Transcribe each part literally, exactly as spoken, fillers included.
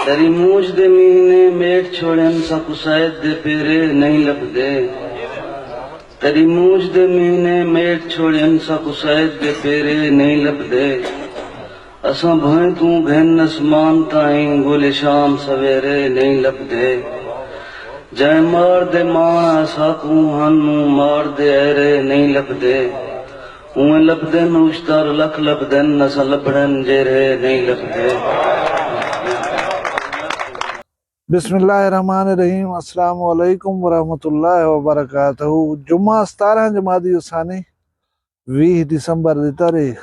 تیݙی مونجھ دے مہینے میٹ چھوڑن، ساکوں سید دے پیرے نہیں لبھدے۔ تیݙی مونجھ دے مہینے میٹ چھوڑن، ساکوں سید دے پیرے نہیں لبھدے۔ اساں بھوئیں توں گھن اسمان تائیں، ڳولے شام سویرے نہیں لبھدے۔ جئیں مار دے ماݨ اساکوں ہن، اوں مار دے ایرے نہیں لبھدے۔ اونویں لبھدن اشتر لکھ لبھدن، اساں لبھڑن جیرھے نہیں لبھدے۔ بسم اللہ الرحمن الرحیم۔ السلام علیکم ورحمۃ اللہ وبرکاتہ۔ جمعہ ستارہ جمادی الثانی، ویہہ دسمبر دی تاریخ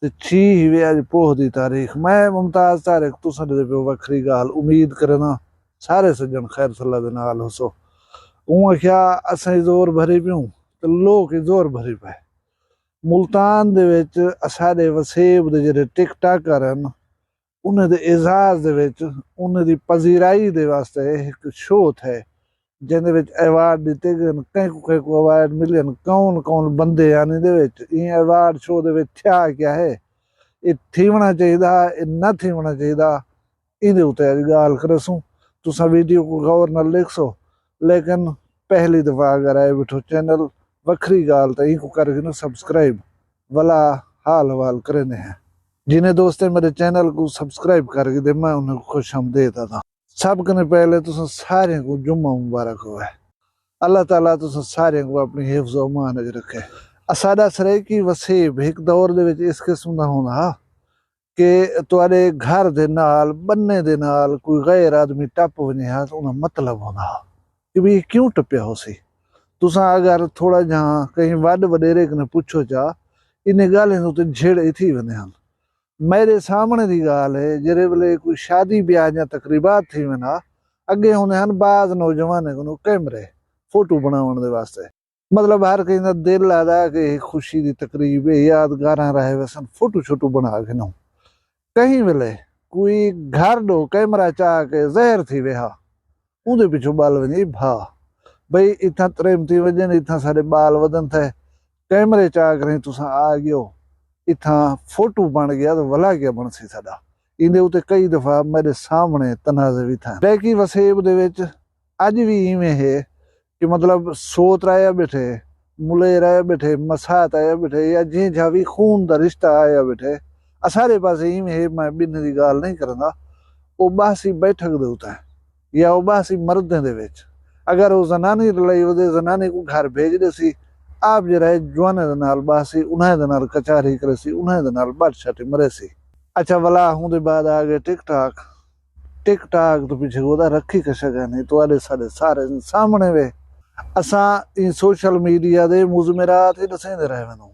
تے چھی ہیوے اڄ پوہ دی تاریخ۔ میں ممتاز طارق، تساں ݙیہدے پیو وکھری ڳالھ۔ امید کرینداں سارے سڄݨ خیر صلاح دے نال ہوسو۔ اوں آکھیا، اساں ہی زور بھری پیوں تے لوک ہی زور بھری پئے۔ ملتان دے وچ اساݙے وسیب دے جیڑھے ٹک ٹاکر ہن، انہیں دے اعزاز دے وچ، انہیں دی پذیرائی دے واسطے ہک شو تھئے، جیندے وچ ایوارڈ ݙتے ڳئن، کہیں کوں کہیں کوں ایوارڈ ملین، کون کون بندے ہن ایندے وچ۔ ایں ایوارڈ شو دے وچ تھیا کیا ہے، اے تھیوݨا چاہیدا، اے نہ تھیوݨا چاہیدا، ایندے اتے اڄ ڳالھ کریسوں۔ تساں ویڈیو کوں غور نال ݙیکھسو، لیکن پہلی دفعہ اگر آئے ٻیٹھو چینل وکھری ڳالھ، تاں اینکوں کر گھنو سبسکرائب۔ ولا حال حوال کریندے ہیں۔ جنہیں دوستیں میݙے چینل کوں سبسکرائب کر گھدے، میں انہیں کوں خوش آمدید آہداں۔ سب کنیں پہلے تساں ساریں کوں جمعہ مبارک ہووے۔ اللہ تعالیٰ تساں ساریں کوں اپݨی حفظ و امان اچ رکھے۔ اساݙا سرائیکی وسیب ہک دور دے وچ اس قسم دا ہوندا ہا کہ تہاݙے گھر دے نال، ٻنے دے نال کوئی غیر آدمی ٹپ ونڄے ہا، تاں اوندا مطلب ہوندا ہا کہ بھئی کیوں ٹپیا ہوسی۔ تساں اگر تھوڑا جہاں کہیں وݙ وݙیرے کنیں پچھو چا، انہیں ڳالھیں دے اتے جھیڑے تھی ویندے ہن۔ میݙے سامݨے دی ڳالھ ہے، جیڑھے ویلے کوئی شادی بیاہ یا تقریبات تھی ویندن، اڳے ہوندے ہن بعض نوجوانیں کنوں کیمرے، فوٹو بݨاوݨ دے واسطے۔ مطلب، ہر کہیں دا دل آہدا کہ خوشی دی تقریب ہے، یادگاراں رہ ویسن، فوٹو شوٹو بݨا گھنوں۔ کہیں ویلے کوئی گھر ݙو کیمرہ چا کے ظاہر تھی ویہا، اوندے پچھوں ٻل ونڄے بھا، بھئی اتھاں تریمتیں وڄن، اتھاں ساݙے ٻال ودن تھئے، کیمرے چا کریں تساں آ ڳیو، اتھاں فوٹو بݨ ڳیا تاں ولا کیا بݨسی ساݙا۔ ایندے اتے کئی دفعہ میݙے سامݨے تنازع وی تھئن۔ سرائیکی وسیب دے وچ اڄ وی ایویں ہے کہ مطلب سوت آیا ٻیٹھے، ملیر آیا ٻیٹھے، مسات آیا ٻیٹھے، یا جیں جھا وی خون دا رشتہ آیا ٻیٹھے، اساݙے پاسے ایویں ہے، میں ٻنہیں دی ڳالھ نہیں کریندا، او ٻہسی بیٹھک دے اتے یا او ٻہسی مردیں دے وچ۔ اگر او زنانی رلائی ودے، زنانی کوں گھر بھیڄ ݙیسی، آپ جیڑھا ہے جوانیں دے نال ٻہسی، انہیں دے نال کچاہری کریسی، انہیں دے نال ٻٹ شٹ مریسی۔ اچھا، ولا ہوندے بعد آ ڳئے ٹک ٹاک۔ ٹک ٹاک توں پچھے ڳودا رکھی کشا کائنی، تہاݙے ساݙے سارے سامݨے وے۔ اساں ایں سوشل میڈیا دے مضمرات ہی ݙسیندے رہ ویندوں۔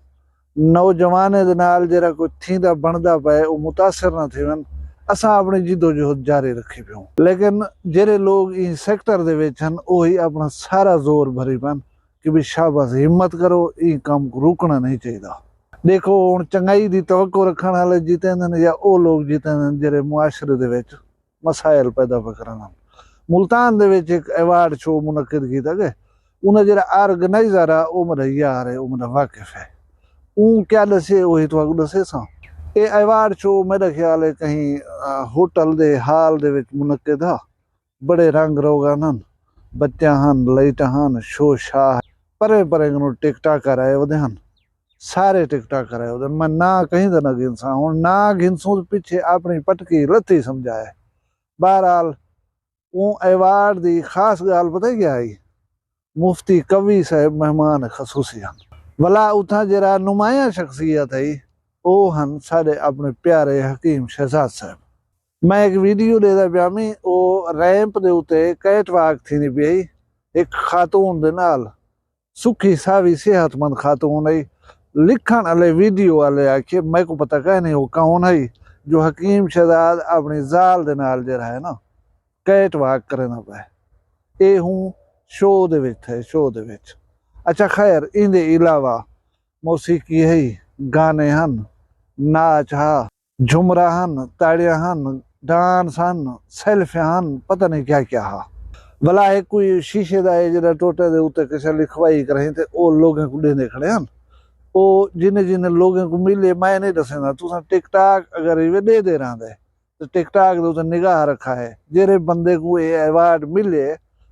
نوجوانیں دے نال جیڑھا کجھ تھیندا بݨدا پئے، او متاثر نہ تھیون۔ اساں اپݨی جدوجہد جاری رکھی پیوں۔ لیکن جیڑھے لوگ ایں سیکٹر دے وچ ہن، او ہی اپݨا سارا زور بھری پن کہ بھئی شاباس، ہمت کرو، ایں کم کوں رکݨا نہیں چاہیدا۔ ݙیکھو، ہݨ چنڳائی دی توقع رکھݨ والے جیتیندن یا او لوگ جیتیندن جیڑھے معاشرے دے وچ مسائل پیدا پئے کریندن۔ ملتان دے وچ ہک ایوارڈ شو منعقد کیتا ڳئے۔ اوندا جیڑھا آرگنائزر ہے، او میݙا یار ہے، او میݙا واقف ہے۔ اوں کیا ݙسے، اوہی تہاکوں ݙسیساں۔ اے ایوارڈ شو میݙا خیال ہے کہیں، آ، ہوٹل دے ہال دے وچ منعقد ہا۔ بڑے رنگ روغن ہن، بتیاں ہن، لائٹاں ہن، شو شاہ ہے۔ پریں پریں کنوں ٹک ٹاکر آئے ودے ہن۔ سارے ٹک ٹاکر آئے ودے ہن۔ میں ناں کہیں دا نہ گھنساں۔ ہݨ ناں گھنسوں تاں پچھے اپݨی پٹکی لتھی سمجھائے۔ بہرحال، اوں ایوارڈ دی خاص ڳالھ پتہ کیا ہئی؟ مفتی قوی صاحب مہمان خصوصی ہن۔ ولا اتھاں جیڑھا نمایاں شخصیت ہئی، او ہن ساݙے اپݨے پیارے حکیم شہزاد صاحب۔ میں ہک ویڈیو ݙیہدا پیا ہمی، او ریمپ دے اتے کیٹ واک تھیندی پئی ہئی، ہک خاتون دے نال، سکھی ساوی صحت مند خاتون ہئی۔ لکھݨ آلے، ویڈیو آلے آکھیے، میکوں پتہ کائنی او کون ہئی جو حکیم شہزاد اپݨی ذال دے نال جیڑھا ہے نا، کیٹ واک کریندا پئے۔ اے ہوں شو دے وچ تھئے، شو دے وچ۔ اچھا خیر، ایندے علاوہ موسیقی ہئی، گانے ہن، ناچ ہا، جھمرا ہن، تاڑیاں ہن، ڈانس ہن، سیلفیاں ہن، پتہ نہیں کیا کیا ہا۔ ولا ہک کوئی شیشے دا ہے جیڑھا ٹوٹے دے اتے کسے لکھوائی کریں تے او لوگیں کوں ݙیندے کھڑے ہن۔ او جنہیں جنہیں لوگیں کوں ملے، میں نہیں ݙسیندا، تساں ٹک ٹاک اگر ایوے ݙیہدے رہندے، تے ٹک ٹاک دے اتے نگاہ رکھا ہے۔ جیرھے بندے کوں اے ایوارڈ ملے،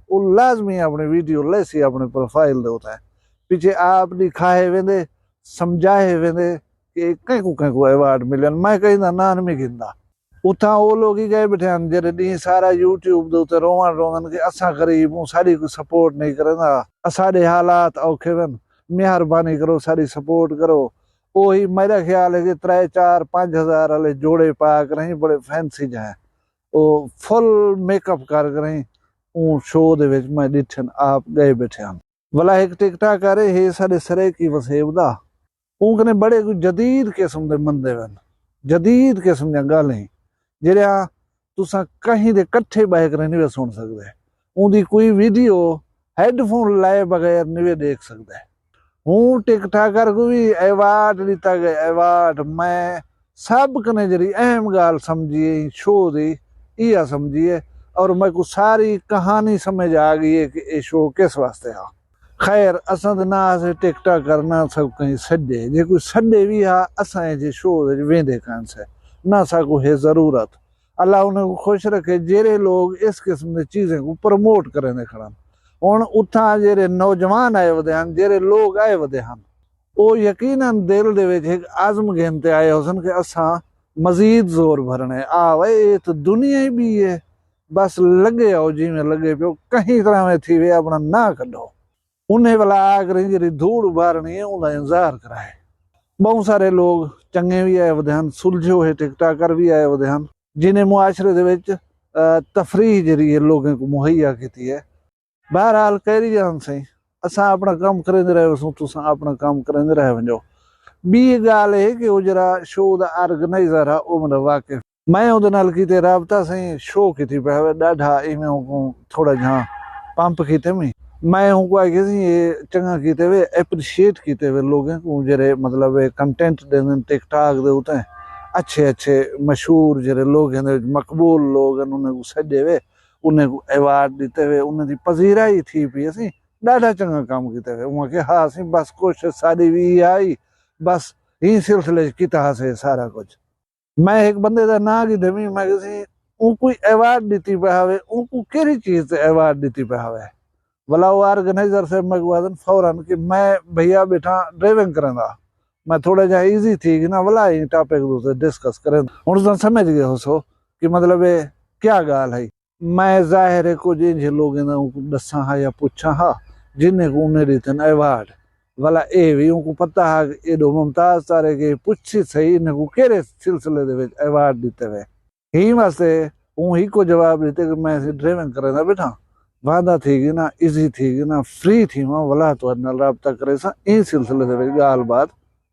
او لازمی اپݨی ویڈیو لیسی اپݨے پروفائل دے اتے۔ پچھے آپ ݙکھائے ویندے، سمجھائے ویندے کہ کہیں کوں کہیں کوں ایوارڈ ملن۔ میں کہیں دا ناں نہیں گھندا۔ اتھاں او لوگ ہی ڳئے ٻیٹھے ہن جیرھے ݙینہہ سارا یوٹیوب دے اتے رووݨ روندن کہ اساں غریب ہوں، ساݙی کوئی سپورٹ نہیں کریندا، اساݙے حالات اوکھے ون، مہربانی کرو ساݙی سپورٹ کرو۔ اوہی میݙا خیال ہے کہ ترے، چار، پنج ہزار والے جوڑے پا کریں، بڑے فینسی جہے، او فل میک اپ کر کریں، اوں شو دے وچ میں ݙٹھن آپ ڳئے ٻیٹھے ہن۔ ولا ہک ٹک ٹاکر ہے، ہے ساݙے سرائیکی وسیب دا۔ اوں کنے بڑے کوئی جدید قسم دے مندے ون، جدید قسم دیاں ڳالھیں، جیڑھیاں تساں کہیں دے کٹھے ٻہہ کر نہیں سݨ سڳدے۔ اوندی کوئی ویڈیو ہیڈ فون لائے بغیر نہیں ݙیکھ سڳدے۔ ہوں ٹک ٹاکر کوں وی ایوارڈ ݙتا ڳئے، ایوارڈ۔ میں سب کنے جیڑھی اہم ڳالھ سمجھی ہے ایں شو دی، ایہا سمجھی ہے، اور میکوں ساری کہانی سمجھ آ ڳئی ہے کہ اے شو کس واسطے ہا۔ خیر، اساں تے نہ اسے ٹک ٹاکر، نہ ساکوں کہیں سݙے۔ جے کوئی سݙے وی ہا، اساں ایجھے شو وچ ویندے کائنسے، نہ ساکوں ہے ضرورت۔ اللہ انہیں کوں خوش رکھے جیرھے لوگ اس قسم دے چیزیں کوں پروموٹ کریندے کھڑن۔ ہݨ اتھاں جیرھے نوجوان آئے ودے ہن، جیرھے لوگ آئے ودے ہن، او یقیناً دل دے وچ ہک عزم گھن تے آئے ہوسن کہ اساں مزید زور بھرݨے۔ آ وے، اے تاں دنیا ہی ٻی ہے، بس لڳے آؤ جیویں لڳے پیو، کہیں طرح میں تھیوے اپݨا ناں کڈھو۔ انہیں ولا آ کریں جیڑھی دھوڑ ابھارݨی ہے، اوندا انتظار کرائے۔ ٻہوں سارے لوگ چنڳے وی آئے ودے ہن، سلجھے ہوئے ٹک ٹاکر وی آئے ودے ہن، جنہیں معاشرے دے وچ، آ، تفریح جیڑھی ہے لوگیں کوں مہیا کیتی ہے۔ بہرحال کہری جان سئیں، اساں اپݨا کم کریندے رہے وسوں، تساں اپݨا کم کریندے رہے ونڄو۔ ٻی ڳالھ ہے کہ او جیڑھا شو دا آرگنائزر ہا، او میݙا واقف، میں اوندے نال کیتے رابطہ سئیں، شو کیتی پیا ہوئے، ݙاڈھا ایویں اونکوں تھوڑا جھاں پمپ کیتے میں۔ میں اونکوں آکھیا سئیں، اے چنڳا کیتے وے، اپریشیٹ کیتے وے لوگیں کوں جیڑھے مطلب اے کنٹینٹ ݙیندن ٹک ٹاک دے اتے، اچھے اچھے مشہور جیڑھے لوگ ہن، مقبول لوگ ہن، انہیں کوں سݙے وے، انہیں کوں ایوارڈ ݙتے وے، انہیں دی پذیرائی تھی پئی اسی، ݙاڈھا چنڳا کم کیتے وے۔ اوں آکھیا ہا سئیں، بس کوشش ساݙی وی ایہا ہئی، بس ایں سلسلے اچ کیتا ہاسے سارا کجھ۔ میں ہک بندے دا ناں گھدے وی، میں کہسی، اوں کوئی ایوارڈ ݙتی پیا ہوے، اوں کوں کیڑھی چیز تے ایوارڈ ݙتی پیا ہوے؟ ولا او آرگنائزر صاحب میکوں آہدن فوراً کہ میں بھیا ٻیٹھاں ڈرائیونگ کریندا، میں تھوڑا جہا ایزی تھی گھناں، ولا ایں ٹاپک دے اتے ڈسکس کریندا۔ ہݨ تساں سمجھ ڳئے ہوسو کہ مطلب اے کیا ڳالھ ہئی۔ میں ظاہر ہے کجھ انجھے لوگیں دا اونکوں ݙساں ہا یا پچھاں ہا، جنہیں کوں انہیں ݙتن ایوارڈ۔ ولا اے وی اونکوں پتہ ہا کہ ایݙو ممتاز تارے کہ پچھی سہی انہیں کوں کیڑھے سلسلے دے وچ ایوارڈ ݙتے وے۔ ایں واسطے اوں ہکو جواب ݙتے کہ میں اسی ڈرائیونگ کریندا ٻیٹھاں، واندا تھی گھناں، ایزی تھی گھناں، فری تھیواں، ولا تہاݙے نال رابطہ کریساں، ایں سلسلے دے وچ ڳالھ بات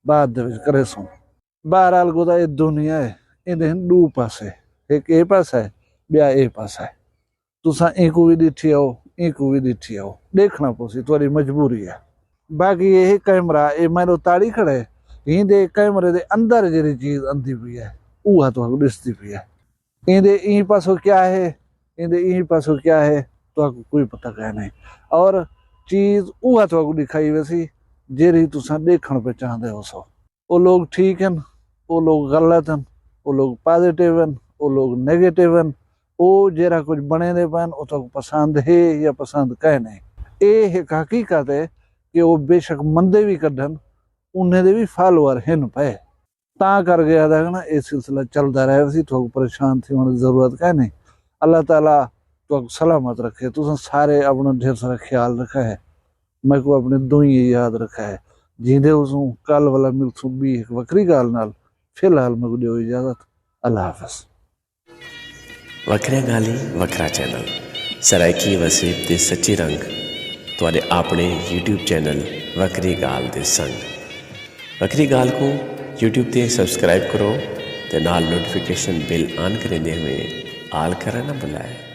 بعد دے وچ کریسوں۔ بہرحال گودا اے دنیا ہے، ایندے ہن ݙو پاسے، ہک اے پاسہ ہے، ٻیا اے پاسہ ہے۔ تساں اینکوں وی ݙٹھی آؤ، اینکوں وی ݙٹھی آؤ، ݙیکھݨا پوسی، تہاݙی مجبوری ہے۔ باقی اے کیمرہ، اے میݙو تاڑی کھڑے، ایندے کیمرے دے اندر جیڑھی چیز آندی پئی ہے، اوہا تہاکوں ݙسدی پئی ہے۔ ایندے ایں پاسوں کیا ہے، ایندے ایں پاسوں کیا ہے، تہاکوں کوئی پتہ کائے نہیں۔ اور چیز اوہا تہاکوں ݙکھائی ویسی، جیڑھی تساں ݙیکھݨ پئے چاہندے ہوسو۔ او لوگ ٹھیک ہن، او لوگ غلط ہن، او لوگ پازیٹیو ہن، او لوگ نیگیٹیو ہن، او جیڑھا کجھ بݨیندے پئن، او تہاکوں پسند ہے یا پسند کائے نہیں۔ اے ہک حقیقت ہے کہ او بے شک مندے وی کڈھن، انہیں دے وی فالوور ہن پئے۔ تاں کر ڳیا دا نا، اے سلسلہ چلدا رہے وسی، تہاکوں پریشان تھیوݨ دی ضرورت کائے نہیں۔ اللہ تعالیٰ تہاکوں سلامت رکھے، تساں سارے اپݨا ڈھیر سارا خیال رکھا ہے۔ میکوں اپݨے دعائیں یاد رکھا ہے۔ جیندے ہوسوں کل ولا ملسوں ٻی ہک وکری ڳالھ نال۔ فی الحال میکوں ݙیو اجازت۔ اللہ حافظ۔ وکھریاں ڳالھیں، وکھرا چینل، سرائیکی وسیب دے سچے رنگ، تہاݙے آپݨے یوٹیوب چینل وکھری ڳالھ دے سنگ۔ وکھری ڳالھ کوں یوٹیوب تے سبسکرائب کرو تے نال نوٹیفکیشن بیل آن کریندے ہوئے آل کرݨ نہ بھلائے۔